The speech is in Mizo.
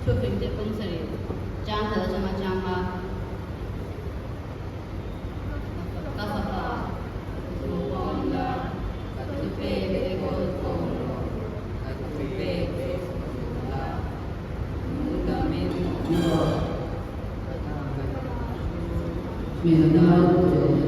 Thufingte pum sarih chang khat atanga chang a ka fapa ka thu pawm la, ka thupek te kawl khawm rawh, ka thupek te zawm la, nungdamin awm rawh. Min nau te.